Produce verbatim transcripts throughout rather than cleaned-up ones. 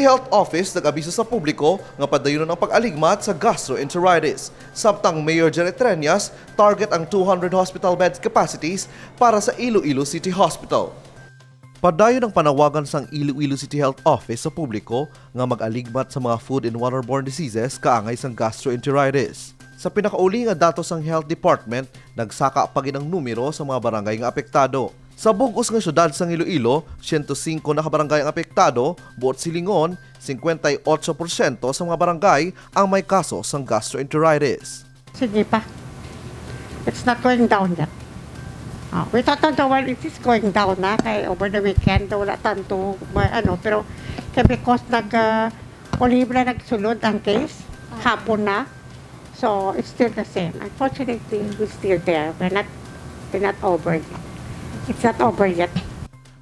Health Office nag-abiso sa publiko nga padayunon ang pag-aligmat sa gastroenteritis, samtang Mayor Jerry Treñas target ang two hundred hospital beds capacities para sa Iloilo City Hospital. Padayon ang panawagan sang Iloilo City Health Office sa publiko nga mag-aligmat sa mga food and waterborne diseases kaangay sang gastroenteritis. Sa pinakauli nga datos sang Health Department, nagsaka pa gid ang numero sa mga barangay nga apektado. Sa bug-os nga siyudad sang Iloilo, siyento singko na ka barangay ang apektado, buot silingon, singkwenta y otso porsyento sa mga barangay ang may kaso sang gastroenteritis. Sige pa. It's not going down yet. Oh, we thought that the while it is going down na, kay over the weekend, wala tanto, may ano, pero kay because nag, ah, o libre nagsulod ang case, hapon na. So, it's still the same. Unfortunately, we're still there. We're not, we're not over yet. It's not over yet.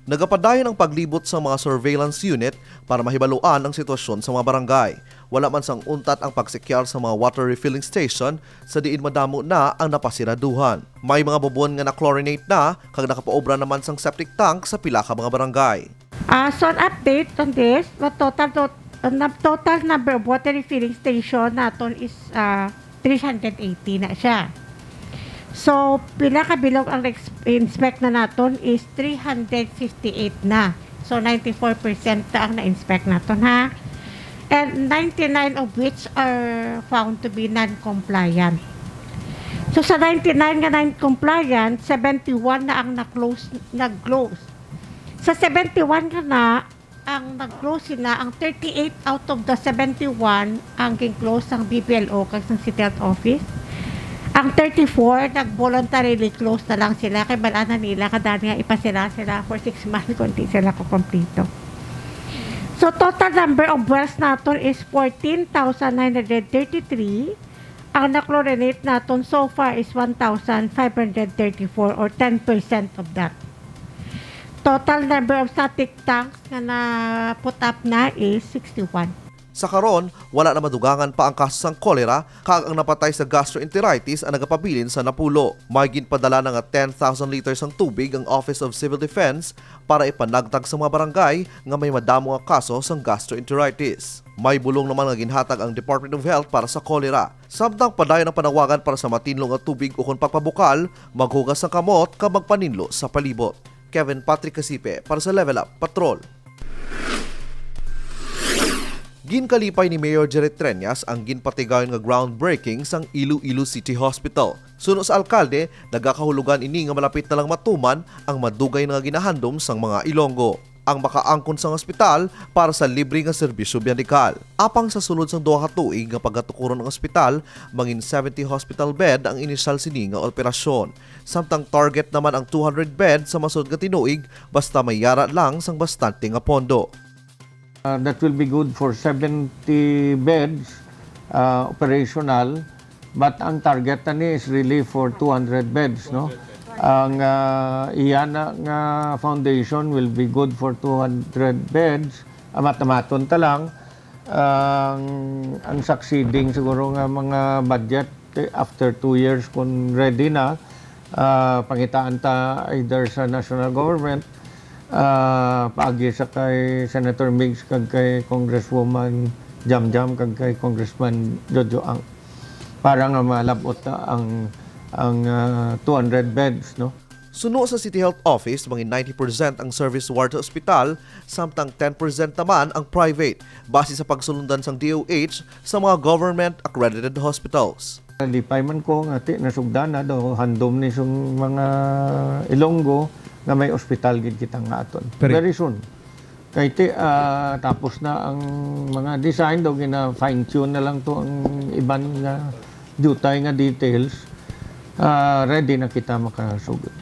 Nagapadayon ang paglibot sa mga surveillance unit para mahibaluan ang sitwasyon sa mga barangay. Wala man sang untat ang pagsekyar sa mga water refilling station sa diin madamo na ang napasiraduhan. May mga bubon nga na-chlorinate na kag nakapaobra naman sang septic tank sa pila ka mga barangay. Ah, so an update on this, the total, tot-, an total number of water refilling station naton is, ah, three hundred eighty na siya. So, pila ka bilog ang na-ex-, inspect na naton is three hundred fifty-eight na. So, ninety-four percent na ang na-inspect naton, ha? And ninety-nine of which are found to be non-compliant. So, sa ninety-nine nga non-compliant, seventy-one na ang na-close, nag-close. Sa seventy-one nga na, ang nag-close sila, ang thirty-eight out of the seventy-one ang gin-close sang B P L O kag sang City Health Office. Ang thirty-four, nag-voluntarily close na lang sila kay bal-an na nila kadali nga ipasira sila for six months kung di sila kukumpleto. So, total number of wells naton is fourteen thousand nine hundred thirty-three. Ang na-chlorinate naton so far is one thousand five hundred thirty-four or ten percent of that. Total number of septic tanks nga na-put up na is sixty-one. Sa karon, wala na madugangan pa ang kaso sang cholera, kag ang napatay sa gastroenteritis ang nagapabilin sa napulo. May ginpadala na nga ten thousand liters ang tubig ang Office of Civil Defense para ipanagtag sa mga barangay nga may madamo nga kaso sang gastroenteritis. May bulong naman nga ginhatag ang Department of Health para sa cholera. Samtang padayon ang panawagan para sa matinlo nga tubig ukon pagpabukal, maghugas sang kamot kag magpaninlo sa palibot. Kevin Patrick Casipe para sa Level Up Patrol. Ginkalipay ni Mayor Jerry Treñas ang ginpatigayon nga groundbreaking sang Iloilo City Hospital. Suno sa alkalde, nagakahulogan ini nga malapit na lang matuman ang madugay na nga ginahandom sang mga Ilonggo. Ang makaangkon sang ospital para sa libre nga serbisyo medikal. Apang sa sulod sang duha ka tuig nga pagatukuron ang ospital, mangin seventy hospital bed ang inisyal sini nga operasyon. Samtang target naman ang two hundred bed sa masunod nga tinuig, basta may yara lang sang bastante nga pondo. Uh, that will be good for seventy beds, uh, operational. But ang target na ni is really for two hundred beds, no? Ang, ah, iya na nga foundation will be good for two hundred beds. Amat-amaton ta lang, ang, ang succeeding siguro nga mga budget, eh, after two years, kung ready na, ah, pangitaan ta either sa national government, ah, paagi sa kay Senator Migs kag kay Congresswoman Jamjam kag kay Congressman Jojo Ang, para nga malab-ot na ang, ang, ah, two hundred beds, no? Suno sa City Health Office, mangin ninety percent ang service ward sa ospital, samtang ten percent naman ang private, base sa pagsulundan sang D O H sa mga government-accredited hospitals. Nalipay man ko nga ti nasugdan na daw handom ni sung mga Ilonggo nga may ospital gid kita nga aton. Correct. Very soon. Kay ti, ah, tapos na ang mga design, daw gina-fine-tune na lang to ang iban nga diutay nga details. Ah, ready na kita makasugod.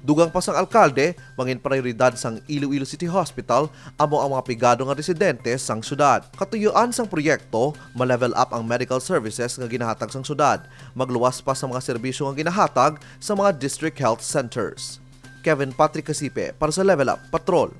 Dugang pa sang alkalde, mangin prioridad sang Iloilo City Hospital amo ang mga pigado nga residente sang syudad. Katuyuan sang proyekto, ma-level up ang medical services nga ginahatag sang syudad, magluwas pa sa mga serbisyo nga ginahatag sa mga district health centers. Kevin Patrick Casipe para sa Level Up Patrol.